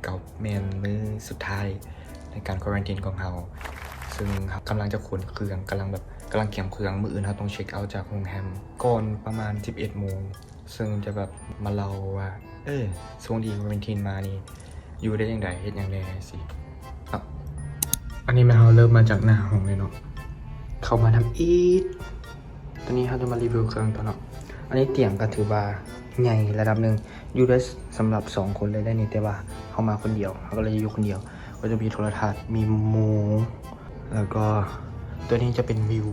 ກໍແມ່ນມື້ສຸດທ້າຍໃນການຄວາຣັນທີນຂອງເຮົາ ເຊິ່ງເຮົາກຳລັງຈະຂົນເຄື່ອງ ກຳລັງແບບ ກຳລັງກຽມເຄື່ອງ ມື້ອື່ນເຮົາຕ້ອງເຊັກເອົາຈາກໂຮງແຮມ ກ່ອນປະມານສິບເອັດໂມງ ເຊິ່ງຈະແບບມາເລົ່າວ່າ ເອີ ຊ່ວງທີ່ຄວາຣັນທີນມານີ້ ຢູ່ໄດ້ຈັ່ງໃດ ເຮັດຫຍັງແດ່ຊີ້ເນາະ. ອັນນີ້ແມ່ນເຮົາເລີ່ມມາຈາກໜ້າຫ້ອງເລີຍເນາະ ເຂົ້າມາທຳອິດ. ຕອນນີ້ເຮົາຈະມາຣີວິວເຄື່ອງຕໍ່ເນາະ. ອັນນີ້ຕຽງກໍຖືວ່າໃຫຍ່ລະດັບໜຶ່ງ ຢູ່ໄດ້ສຳລັບສອງຄົນເລີຍໄດ໋ນີ້ ແຕ່ວ່າເຮົາມາຄົນດຽວ ເຮົາກໍເລີຍຢູ່ຄົນດຽວ. ກໍຈະມີໂທລະທັດ ມີໝູ່ ແລ້ວກໍຕົວນີ້ຈະເປັນວິວ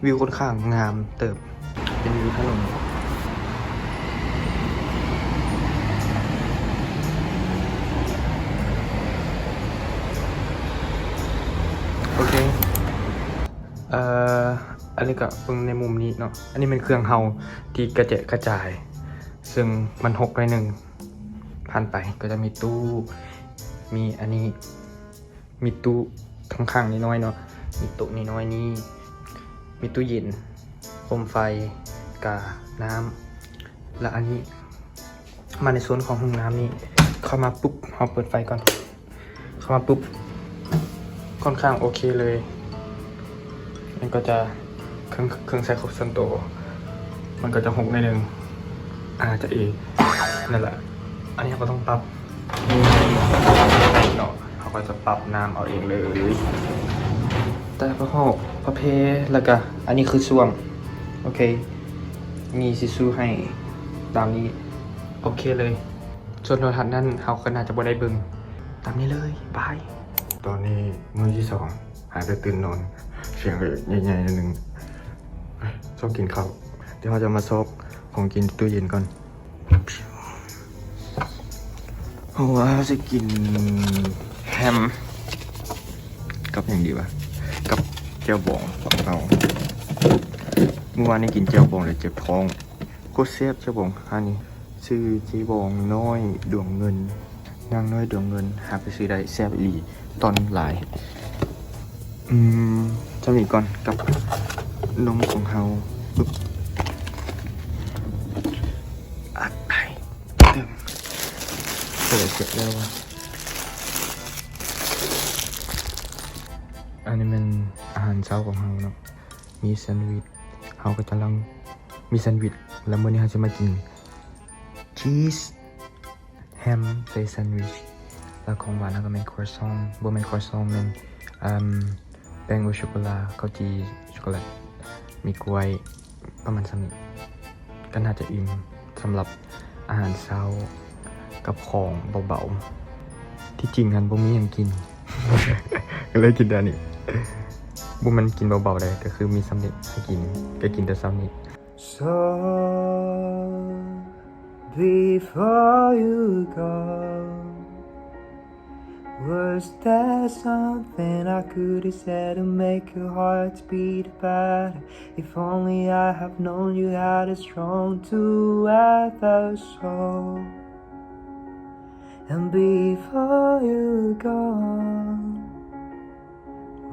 ວິວຂ້ອນຂ້າງງາມເຕີບ ເປັນວິວຖະໜົນ. ໂອເຄ ເອີ ອັນນີ້ກໍເບິ່ງໃນມຸມນີ້ເນາະ ອັນນີ້ແມ່ນເຄື່ອງເຮົາທີ່ກະແຈະກະຈາຍ ເຊິ່ງມັນຮົກໜ້ອຍໜຶ່ງ. ຜ່ານໄປກໍຈະມີຕູ້ ມີອັນນີ້ ມີຕູ້ຂ້າງໆນ້ອຍໆເນາະ ມີໂຕະນ້ອຍໆນີ້ ມີຕູ້ເຢັນ ໂຄມໄຟ ການ້ຳ ແລະ ອັນນີ້ ມາໃນໂຊນຂອງຫ້ອງນ້ຳນີ້ ເຂົ້າມາປຸບ ເຮົາເປີດໄຟກ່ອນ ເຂົ້າມາປຸບ ຂ້ອນຂ້າງໂອເຄເລີຍ. ມັນກໍຈະ ເຄື່ອງ ເຄື່ອງໃຊ້ຂອງສ່ວນໂຕ ມັນກໍຈະຮົກໜ້ອຍໜຶ່ງ ອາດຈະເອ ນັ້ນແຫຼະ. ອັນນີ້ເຮົາກໍຕ້ອງປັບເນາະ ເຮົາກໍຈະປັບນ້ຳເອົາເອງເລີຍ ແຕ່ຜ້າຫົກ ຜ້າເພ ແລ້ວກະອັນນີ້ຄືສ້ວມ. ໂອເຄ ມີທິດຊູໃຫ້ຕາມນີ້ ໂອເຄເລີຍ. ສ່ວນໂທລະທັດນັ້ນເຮົາກໍໜ້າຈະບໍ່ໄດ້ເບິ່ງ ຕາມນີ້ເລີຍ ບາຍ. ຕອນນີ້ມື້ທີສອງ ຫາແຕ່ຕື່ນນອນ ສຽງກໍໃຫຍ່ໆໜ້ອຍໜຶ່ງ. ຊອກກິນເຂົ້າ ດຽວເຮົາຈະມາຊອກຂອງກິນຕູ້ເຢັນກ່ອນ. ເຮົາວ່າເຮົາຊິກິນແຮມກັບຫຍັງດີວະ ກັບແຈ່ວບອງເອົາ. ມື້ວານນີ້ກິນແຈ່ວບອງແລ້ວເຈັບທ້ອງ ໂຄດແຊບແຈ່ວບອງຮ້ານນີ້ ຊື່ເຈບອງນ້ອຍດວງເງິນ ນາງນ້ອຍດວງເງິນ ຫາໄປຊື້ໄດ້ ແຊບອີ່ຫຼີ ຕ່ອນຫຼາຍ. ອືມ ຈຳນີ້ກ່ອນກັບນົມຂອງເຮົາ ປຶບ ອັດໄປ ເຕີມ ເປີດເສັດແລ້ວວ່າ ອັນນີ້ແມ່ນອາຫານເຊົ້າຂອງເຮົາເນາະ ມີແຊນວິດ ເຮົາກໍຈະລອງ ມີແຊນວິດ ແລ້ວມື້ນີ້ເຮົາຈະມາກິນ ຊີສແຮມໃສ່ແຊນວິດ ແລ້ວຂອງຫວານເຮົາກໍແມ່ນຄົວຊອງ ບໍ່ແມ່ນຄົວຊອງ ແມ່ນ ເອີ່ມ ແປ້ງໂອຊັອກໂກແລັດ ເຂົ້າຈີ່ຊັອກໂກແລັດ ມີກ້ວຍ ປະມານສ່ຳນີ້ ກໍໜ້າຈະອີ່ມສຳລັບອາຫານເຊົ້າກັບຂອງເບົາໆ. ທີ່ຈິງຫັ້ນບໍ່ມີຫຍັງກິນ ກໍເລີຍກິນແຕ່ອັນນີ້ ບໍ່ແມ່ນກິນເບົາໆເດ້ ກໍຄືມີສ່ຳນີ້ໃຫ້ກິນ ກໍກິນແຕ່ສ່ຳນີ້. So before you go, was there something I could have said to make your heart beat better? If only I have known you had a strong two-edged sword. And before you go,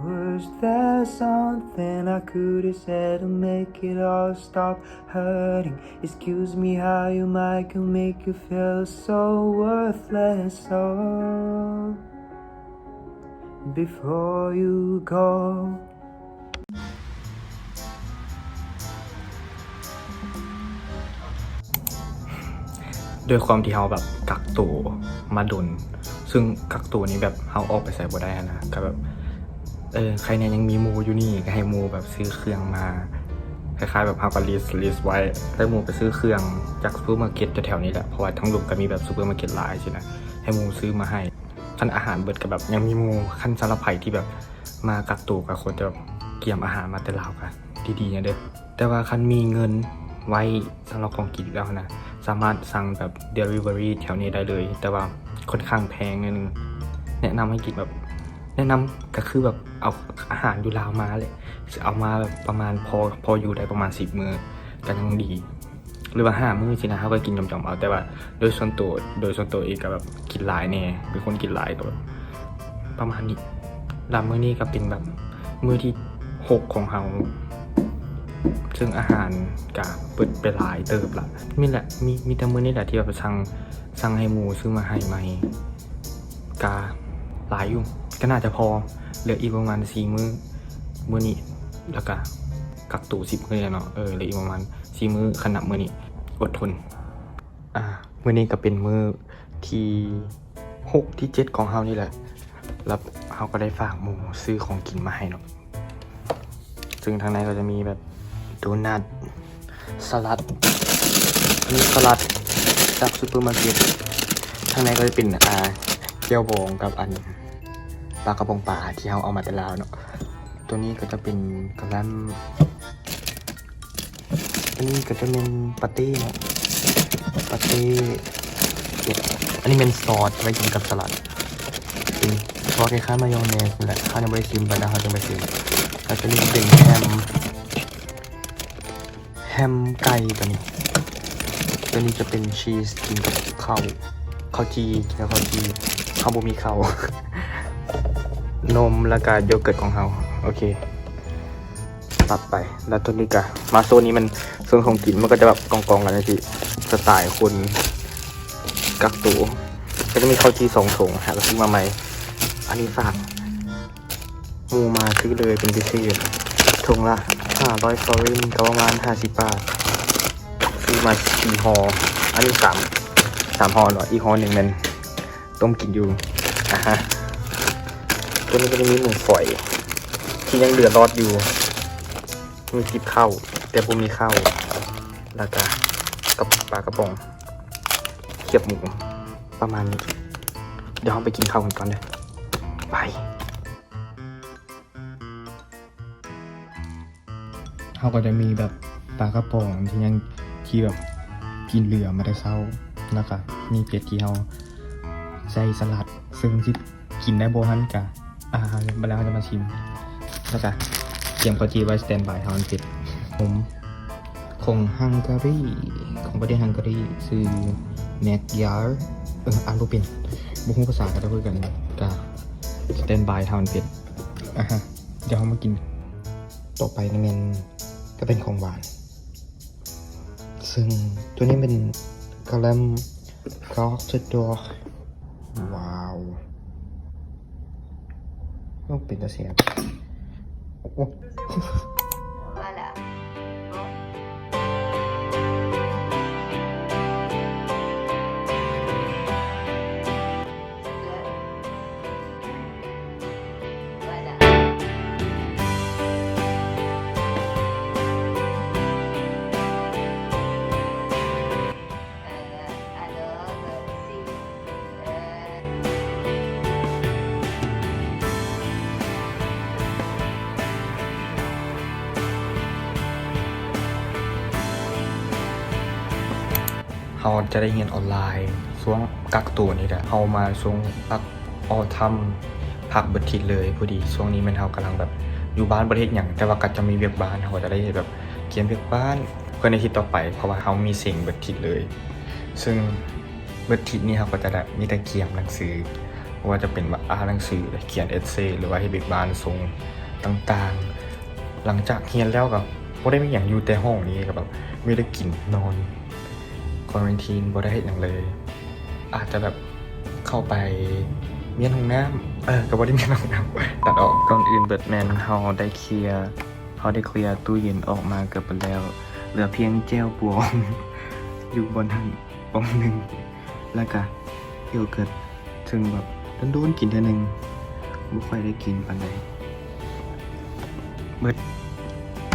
was there something I could have said to make it all stop hurting? Excuse me, how you might can make you feel so worthless. So before you go, ດ້ວຍຄວາມທີ່ເຮົາແບບກັກໂຕມາດົນ ເຊິ່ງກັກໂຕນີ້ແບບເຮົາອອກໄປໃສບໍ່ໄດ້ຫັ້ນນະ ກໍແບບ ເອີ ໃຄແນ່ຍັງມີໝູ່ຢູ່ນີ້ ກໍໃຫ້ໝູ່ແບບຊື້ເຄື່ອງມາ ຄ້າຍໆແບບເຮົາກໍລິດ ລິດໄວ້ ໃຫ້ໝູ່ໄປຊື້ເຄື່ອງຈາກຊຸບເປີມາເກັດແຖວໆນີ້ແຫຼະ ເພາະວ່າທາງລຸ່ມກໍມີແບບຊຸບເປີມາເກັດຫຼາຍຊີ້ນະ ໃຫ້ໝູ່ຊື້ມາໃຫ້. ຄັນອາຫານເບິດກໍແບບຍັງມີໝູ່ ຄັນສຳລັບໃຜທີ່ແບບມາກັກໂຕກໍຄວນຈະແບບກຽມອາຫານມາແຕ່ລາວກໍດີໆແນ່ເດີ້. ແຕ່ວ່າຄັນມີເງິນໄວ້ສຳລັບຂອງກິນແລ້ວຫັ້ນນະ ສາມາດສັ່ງແບບເດລິເວີຣີແຖວນີ້ໄດ້ເລີຍ ແຕ່ວ່າຂ້ອນຂ້າງແພງໜ້ອຍໜຶ່ງ. ແນະນຳໃຫ້ກິນແບບ ແນະນຳກໍຄືແບບເອົາອາຫານຢູ່ລາວມາແຫຼະ ເອົາມາແບບປະມານພໍ ພໍຢູ່ໄດ້ປະມານສິບມື້ກໍຍັງດີ ຫຼືວ່າຫ້າມື້ຊີ້ນະ ເຮົາກໍກິນຫຍ້ອມໆເອົາ ແຕ່ວ່າໂດຍສ່ວນໂຕ ໂດຍສ່ວນໂຕເອງກໍແບບກິນຫຼາຍແນ່ ເປັນຄົນກິນຫຼາຍໂຕ ປະມານນີ້. ແລ້ວມື້ນີ້ກໍເປັນແບບມື້ທີຫົກຂອງເຮົາ ເຊິ່ງອາຫານກະເບິດໄປຫຼາຍເຕີບລະ. ມີແຫຼະ ມີ ມີແຕ່ມື້ນີ້ແຫຼະທີ່ແບບສັ່ງ ສັ່ງໃຫ້ໝູ່ຊື້ມາໃຫ້ໃໝ່ ກະຫຼາຍຢູ່ ກະໜ້າຈະພໍ ເຫຼືອອີກປະມານສີ່ມື້ ມື້ນີ້ ແລ້ວກະກັກໂຕສິບມື້ແລ້ວເນາະ ເອີ ເຫຼືອອີກປະມານສີ່ມື້ ຄັນນັບມື້ນີ້ ອົດທົນ. ອ່າ ມື້ນີ້ກະເປັນມື້ທີຫົກ ທີເຈັດຂອງເຮົານີ້ແຫຼະ ແລ້ວເຮົາກະໄດ້ຝາກໝູຊື້ຂອງກິນມາໃຫ້ເນາະ. ເຊິ່ງທາງໃນກະຈະມີແບບໂດນັດ ສະລັດ ອັນນີ້ສະລັດຈາກຊຸບເປີມາເກັດ ທາງໃນກະຈະເປັນ ອ່າ ແຈ່ວບອງກັບອັນປາກະປ໋ອງປາທີ່ເຮົາເອົາມາແຕ່ລາວເນາະ. ໂຕນີ້ກະຈະເປັນກະແລັມ ອັນນີ້ກະຈະແມ່ນປາເຕ້ເນາະ ປາເຕ້ ອັນນີ້ແມ່ນຊອສໄວ້ກິນກັບສະລັດ ເປັນຊອສຄ້າຍໆມາຍອງເນສນີ້ແຫຼະ ເຮົາຍັງບໍ່ໄດ້ຊິມ ບາດໜ້າເຮົາຈຶ່ງໄປຊິມ. ແລ້ວໂຕນີ້ກະເປັນແຮມ ແຮມໄກ່ໂຕນີ້ ໂຕນີ້ຈະເປັນຊີສກິນກັບເຂົ້າ ເຂົ້າຈີ່ ກິນກັບເຂົ້າຈີ່ ເຮົາບໍ່ມີເຂົ້າ ນົມ ແລ້ວກະໂຢເກີດຂອງເຮົາ. ໂອເຄ ຕັດໄປ ແລ້ວໂຕນີ້ກະມາໂຊນນີ້ ມັນໂຊນຂອງກິນ ມັນກະຈະແບບກອງໆກັນຈັ່ງຊີ້ ສະໄຕລ໌ຄົນກັກໂຕ ກະຈະມີເຂົ້າຈີ່ສອງຖົງ ຫາກະຊື້ມາໃໝ່. ອັນນີ້ຝາກໝູມາຊື້ເລີຍເປັນພິເສດ ຖົງລະຫ້າຮ້ອຍຟໍຣິນ ກະປະມານຫ້າສິບບາດ ຊື້ມາສີ່ຫໍ່ ອັນນີ້ສາມ ສາມຫໍ່ເນາະ ອີກຫໍ່ໜຶ່ງແມ່ນ ຕົ້ມກິນຢູ່ ອາຮະ. ໂຕນີ້ກະຈະມີໝູຝອຍທີ່ຍັງເຫຼືອລອດຢູ່ ມີຕິບເຂົ້າ ແຕ່ບໍ່ມີເຂົ້າ ແລ້ວກະກັບປາກະປ໋ອງ ຄຽບໝູ ປະມານນີ້. ດຽວເຮົາໄປກິນເຂົ້າກັນກ່ອນເດີ້ ບາຍ. ເຮົາກະຈະມີແບບປາກະປ໋ອງທີ່ຍັງ ທີ່ແບບກິນເຫຼືອມາແຕ່ເຊົ້າ ແລ້ວກະມີເປັດທີ່ເຮົາໃສ່ສະລັດ ເຊິ່ງຊິກິນໄດ້ບໍ່ຫັ້ນກະ ອ່າ ບາດແລ້ວເຮົາຈະມາຊິມ ແລ້ວກະຕຽມເຂົ້າຈີ່ໄວ້ສະແຕນບາຍຖ້າມັນເປັດ. ຂະໜົມຂອງຮັງກາຣີ ຂອງປະເທດຮັງກາຣີ ຊື່ແມັກຢາ ເອີ ອ່ານບໍ່ເປັນ ບໍ່ຮູ້ພາສາກະເຈົ້າຄືກັນ ກະສະແຕນບາຍຖ້າມັນເປັດ. ອາຮະ ດຽວເຮົາມາກິນຕໍ່ໄປນີ້ແມ່ນ ກະເປັນຂອງຫວານ ເຊິ່ງໂຕນີ້ເປັນກະແລັມກອກເທດດອກ ວ້າວ ໂອ້ ເປັນຕາແຊບ ໂອ້. Voilà. Euh, alors, euh, c'est, euh, ເຮົາຈະໄດ້ຮຽນອອນລາຍຊ່ວງກັກໂຕນີ້ແຫຼະ ເຮົາມາຊ່ວງພັກ ອໍທຳ ພັກເບິດທິດເລີຍ. ພໍດີຊ່ວງນີ້ແມ່ນເຮົາກຳລັງແບບຢູ່ບ້ານບໍ່ໄດ້ເຮັດຫຍັງ ແຕ່ວ່າກະຈະມີວຽກບ້ານ ເຮົາກະຈະໄດ້ເຮັດແບບກຽມວຽກບ້ານເພື່ອໃນທິດຕໍ່ໄປ ເພາະວ່າເຮົາມີເສັງເບິດທິດເລີຍ. ເຊິ່ງເບິດທິດນີ້ເຮົາກະຈະແບບມີແຕ່ກຽມໜັງສື ບໍ່ວ່າຈະເປັນແບບອ່ານໜັງສື ຂຽນເອສເຊ ຫຼືວ່າເຮັດວຽກບ້ານສົ່ງຕ່າງໆ. ຫຼັງຈາກຮຽນແລ້ວກະບໍ່ໄດ້ມີຫຍັງ ຢູ່ແຕ່ຫ້ອງນີ້ກະແບບມີແຕ່ກິນນອນ ຄວາຣັນທີນບໍ່ໄດ້ເຮັດຫຍັງເລີຍ ອາດຈະແບບເຂົ້າໄປມ້ຽນຫ້ອງນ້ຳ ເອີ ກະບໍ່ໄດ້ມ້ຽນຫ້ອງນ້ຳ ຕັດອອກ. ກ່ອນອື່ນເບິດແມ່ນເຮົາໄດ້ເຄຍ ເຮົາໄດ້ເຄຍຕູ້ເຢັນອອກມາເກືອບເບິດແລ້ວ ເຫຼືອພຽງແຈ່ວບອງຢູ່ບ່ອນຫັ້ນປ່ອງໜຶ່ງ ແລ້ວກະໂຢເກີດ ເຊິ່ງແບບດົນໆກິນເທື່ອໜຶ່ງ ບໍ່ຄ່ອຍໄດ້ກິນປານໃດ. ເບິດ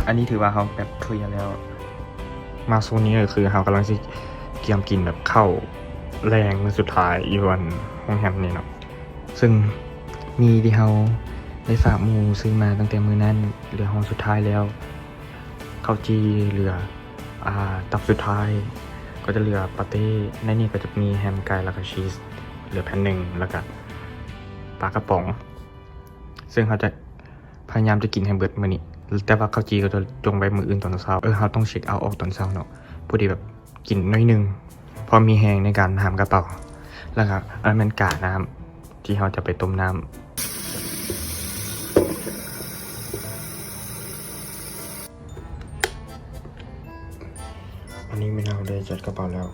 ອັນນີ້ຖືວ່າເຮົາແບບເຄຍແລ້ວ. ມາໂຊນນີ້ກະຄືເຮົາກຳລັງຊິກຽມກິນແບບເຂົ້າແລງມື້ສຸດທ້າຍຢູ່ອັນໂຮງແຮມນີ້ເນາະ ເຊິ່ງມີທີ່ເຮົາໄດ້ຝາກໝູຊື້ມາຕັ້ງແຕ່ມື້ນັ້ນ ເຫຼືອຫໍ່ສຸດທ້າຍແລ້ວ ເຂົ້າຈີ່ເຫຼືອ ອ່າ ຕັບສຸດທ້າຍ ກະຈະເຫຼືອປາເຕ້ ໃນນີ້ກະຈະມີແຮມໄກ່ ແລ້ວກະຊີສເຫຼືອແຜ່ນໜຶ່ງ ແລ້ວກະປາກະປ໋ອງ ເຊິ່ງເຮົາຈະພະຍາຍາມຈະກິນໃຫ້ເບິດມື້ນີ້ ແຕ່ວ່າເຂົ້າຈີ່ກະຈະຈົ່ງໄວ້ມື້ອື່ນຕອນເຊົ້າ. ເອີ ເຮົາຕ້ອງເຊັກເອົາອອກຕອນເຊົ້າເນາະ ພໍດີແບບກິນໜ້ອຍໜຶ່ງ ພໍມີແຮງໃນການຫາມກະເປົາ. ແລ້ວກະອັນນັ້ນແມ່ນການ້ຳ ທີ່ເຮົາຈະໄປຕົ້ມນ້ຳ. ອັນນີ້ແມ່ນເຮົາໄດ້ຈັດກະເປົາແລ້ວ